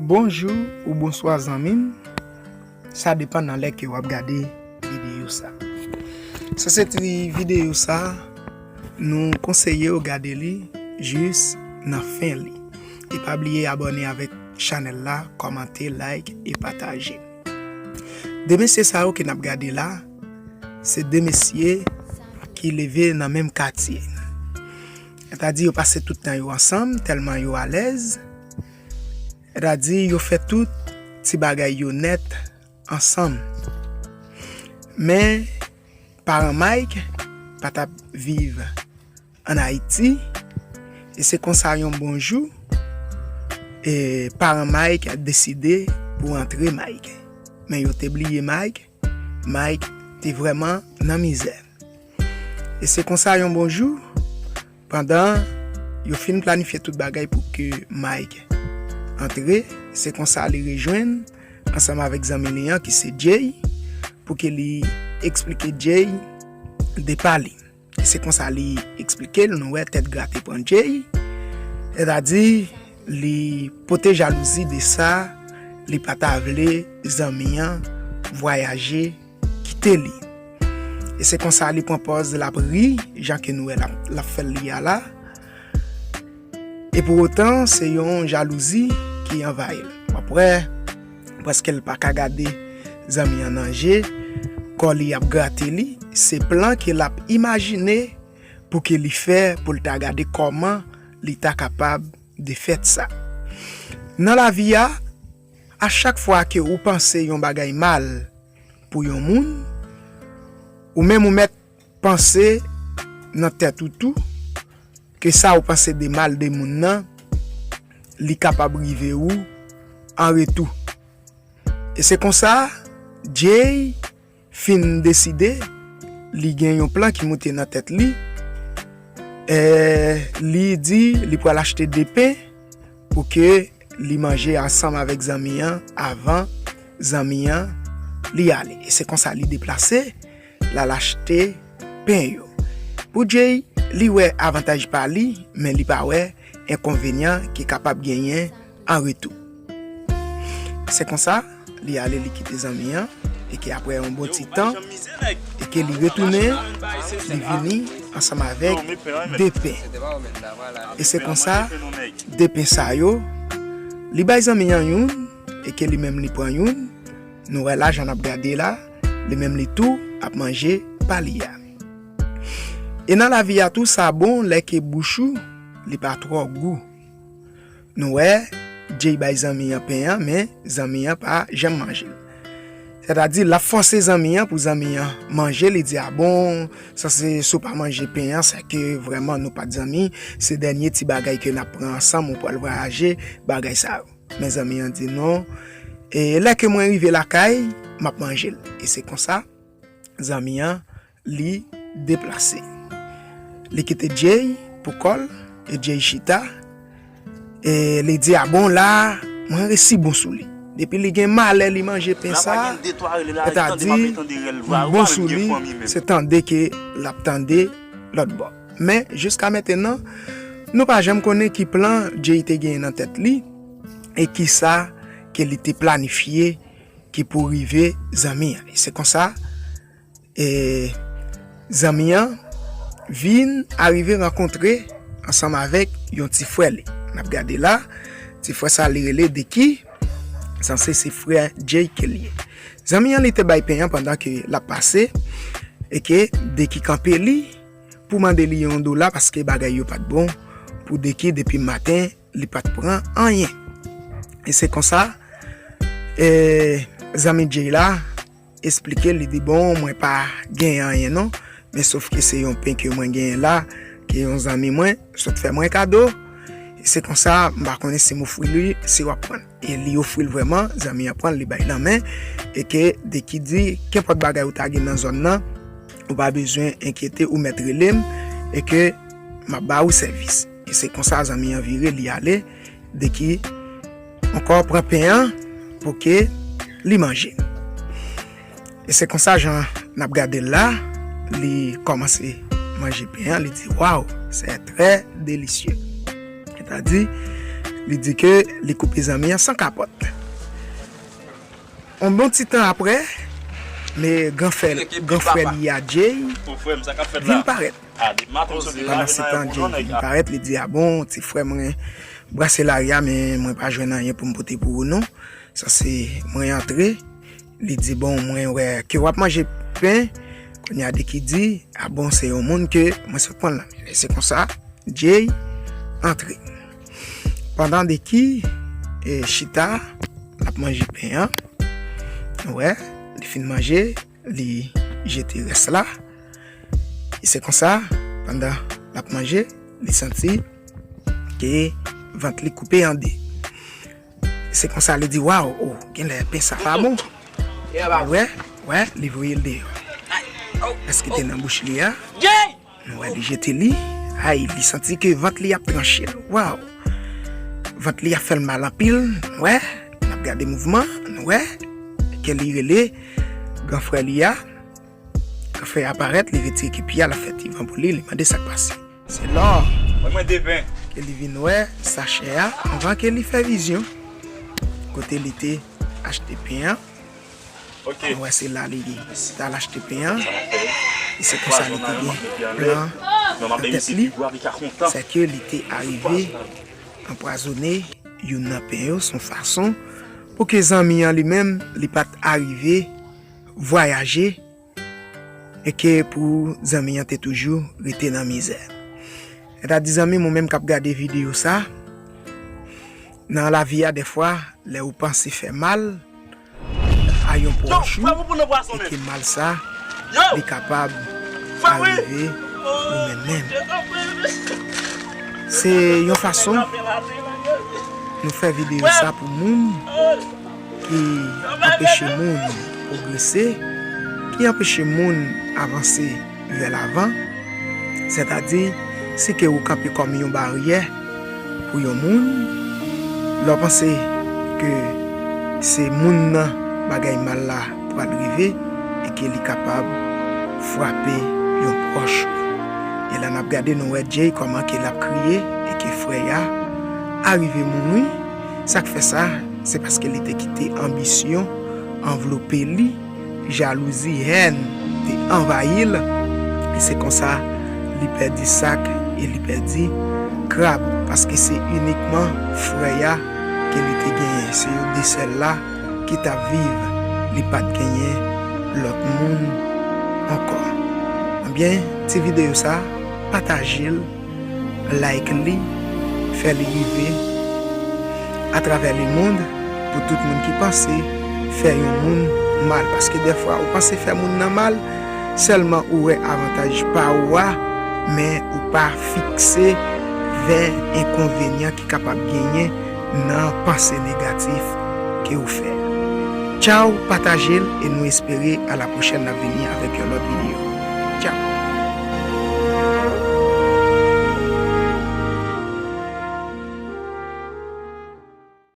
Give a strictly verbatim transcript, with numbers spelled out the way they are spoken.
Bonjou ou bonswa zanmi m, sa depann nan lè ke w ap gade videyo sa. Sa se ti videyo sa, nou konseye w gade li jis nan fen li. E pa bliye abòne avèk chanèl la, kòmante, like e pataje. De mesye sa yo ke n ap gade la, se de mesye ki leve nan menm katye. Sètadi yo pase tout tan yo ansanm, tèlman yo alèz. Sètadi yo fè tout ti bagay yo nèt ansanm. Men, paran Mike pa t ap viv ann Ayiti, e se konsa yon bon jou, e paran Mike deside pou antre Mike. Men yo te bliye Mike, Mike te vrèman nan mizè. E se konsa yon bon jou, pandan yo fin planifye tout bagay pou ke Mike antre, se konsa li rejwenn ansanm avèk zanmi li an ki se Jay, pou ke li eksplike Jay depa li. E se konsa li eksplike l, nou wè tèt grate pran Jay. Sètadi, li pote jalouzi de sa, li pa ta vle zanmi an vwayaje kite li. E se konsa li pran pòz l ap ri, jan ke nou wè l ap, l ap fè l ri a la. E pou otan, se yon jalouzi ki anvayi l. W ap wè, prèske l pa ka gade zanmi an nan je, kò li ap grate li, se plan ke l ap imajine pou ke li fè, pou l ta gade kòman li ta kapab defèt sa. Nan lavi a, a chak fwa ke ou panse yon bagay mal pou yon moun, ou menm ou mèt panse nan tèt ou tou ke sa ou panse de mal de moun nan, li kapab rive ou an retou. E se konsa, Jay fin deside, li gen yon plan ki moute nan tèt li. E li di li pral achte de pen pou ke li manje ansanm avèk zanmi an avan zanmi an li ale. E se konsa li deplase, l al achte pen yo. Pou Jay, li wè avantaj pa li, men li pa wè enkonvenyan ki kapab genyen an retou. Se konsa, li ale, li kite zanmi an, e ke apre yon bon ti tan, e ke li retounen, li vini ansanm avèk de pen. E se konsa, de pen sa yo, li bay zanmi an youn, e ke li menm li pran youn. Nou wè la, jan n ap gade la, li menm li tou ap manje pa li a. E nan lavi a tou, sa bon lè ke bouch ou, li pa twò gou. Nou wè, Jay bay zanmi an pen an, men zanmi an pa janm manje l. Sètadi, l ap fòse zanmi an pou zanmi an manje, li di, "A bon, sa se, si w pa manje pen an, se ke vrèman nou pa t zanmi, se dènye ti bagay ke n ap pran ansanm, ou pral vwayaje, bagay sa yo." Men zanmi an di, "Non, e lè ke mwen rive lakay, m ap manje l." E se konsa, zanmi an, li deplase. Li kite Jay pou kò l, e Jay chita, e li di, "A bon, la, mwen resi bon sou li." Depi li gen malè, li manje pen sa, sètadi, m bon sou li, se tande ke l ap tande lòt bò. Men, jiska mentenan, nou pa janm konnen ki plan Jay te genyen nan tèt li, e ki sa ke li te planifye ki pou rive zanmi an. E se konsa, e, zanmi an vin arive rankontre ansanm avèk yon ti frè li. N ap gade la, ti frè sa li rele Deki, sanse se frè Jay ke li ye. Zanmi an li te bay pen an pandan ke l ap pase, e ke Deki kanpe li pou mande li yon dola paske bagay yo pa t bon pou Deki depi maten, li pa t pran anyen. E se konsa, e, zanmi Jay la esplike, li di, "Bon, mwen pa genyen anyen non, men sof ke se yon pen ke mwen genyen la, ke yon zanmi mwen sot fè mwen kado. E se konsa, m pa konnen si m ofri li, si w ap pran l." E li ofri l vrèman, zanmi an pran l, li bay nan men, e ke Deki di, "Kenpòt bagay ou ta gen nan zòn nan, ou pa bezwen enkyete, ou mèt rele m, e ke m ap ba ou sèvis." E se konsa zanmi an vire, li ale, Deki ankò pran pen an pou ke li manje. E se konsa, jan n ap gade l la, li kòmanse manje pen an, li di, "Waw, c'est très délicieux." Sètadi, Li di ke li koupe zanmi an san kapòt. Yon bon ti tan apre, men gran frè, gran frè li a, Jay, vin parèt. Pandan se tan, Jay vin parèt, li di, "A bon, ti frè mwen, brase lari a, men mwen pa jwenn anyen pou m pote pou ou non. Sa se mwen antre." Li di, "Bon, mwen wè ke w ap manje pen." Kounye a Deki di, "A bon, se yon moun ke mwen sot pran l nan men." E se konsa, Jay antre. Pandan Deki, e, chita, l ap manje pen an. Wè, li fin manje, li jete rès la. E se konsa, pandan l ap manje, li santi ke vant li koupe an de. Se konsa li di, "Waw, oh, genlè pen sa pa bon." Wè, wè, li voye l deyò. Èske te nan bouch li a? Nou wè li jete li. Ay, li santi ke vant li ap tranche l. Waw! Vant li ap fè l mal anpil. Nou wè, n ap gade mouvman. Nou wè ke li rele gran frè li a. Gran frè a parèt, li retire kepi a, l ap fè ti van pou li, li mande sa k pase. Se lò ke li vin wè sachè a anvan ke li fè vizyon kote li te achte pen an. Nou wè se la li t al achte pen an. E se konsa li te gen plan nan tèt li. Se ke li te arive anpwazonnen youn nan pen yo, se yon fason pou ke zanmi an li menm, li pa t arive vwayaje e ke pou zanmi an te toujou rete nan mizè. Sètadi zanmi m, ou menm k ap gade videyo sa, nan lavi a, dèfwa, lè ou panse fè mal a yon pwòch ou, e ke mal sa, li kapab arive ou menm menm. Se yon fason nou fè videyo sa pou moun ki anpeche moun pwogrese, ki anpeche moun avanse vè lavan, sètadi si ke ou kanpe kòm yon baryè pou yon moun, lè w panse ke se moun nan bagay mal la pral rive e ke li kapab frape yon pwòch ou. E la n ap gade, nou wè Jay kòman ke l ap kriye e ke frè a arive mouri. Sa k fè sa, se paske li te kite anbisyon anvlope li, jalouzi, hèn te anvayi l, e se konsa li pèdi sak e li pèdi krab, paske se inikman frè a ke li te genyen, se yo de sèl la ki t ap viv, li pa t genyen lòt moun ankò. Ebyen, ti videyo sa, pataje l, like li, fè li rive atravè lemonn pou tout moun ki panse fè yon moun mal. Paske dèfwa ou panse fè moun nan mal, sèlman ou wè avantaj pa ou a, men ou pa fikse vè enkonvenyan ki kapab genyen nan panse negatif ke ou fè. Tchaw, pataje l e nou espere a la pwochèn n ap vini avèk yon lòt videyo. Tchaw.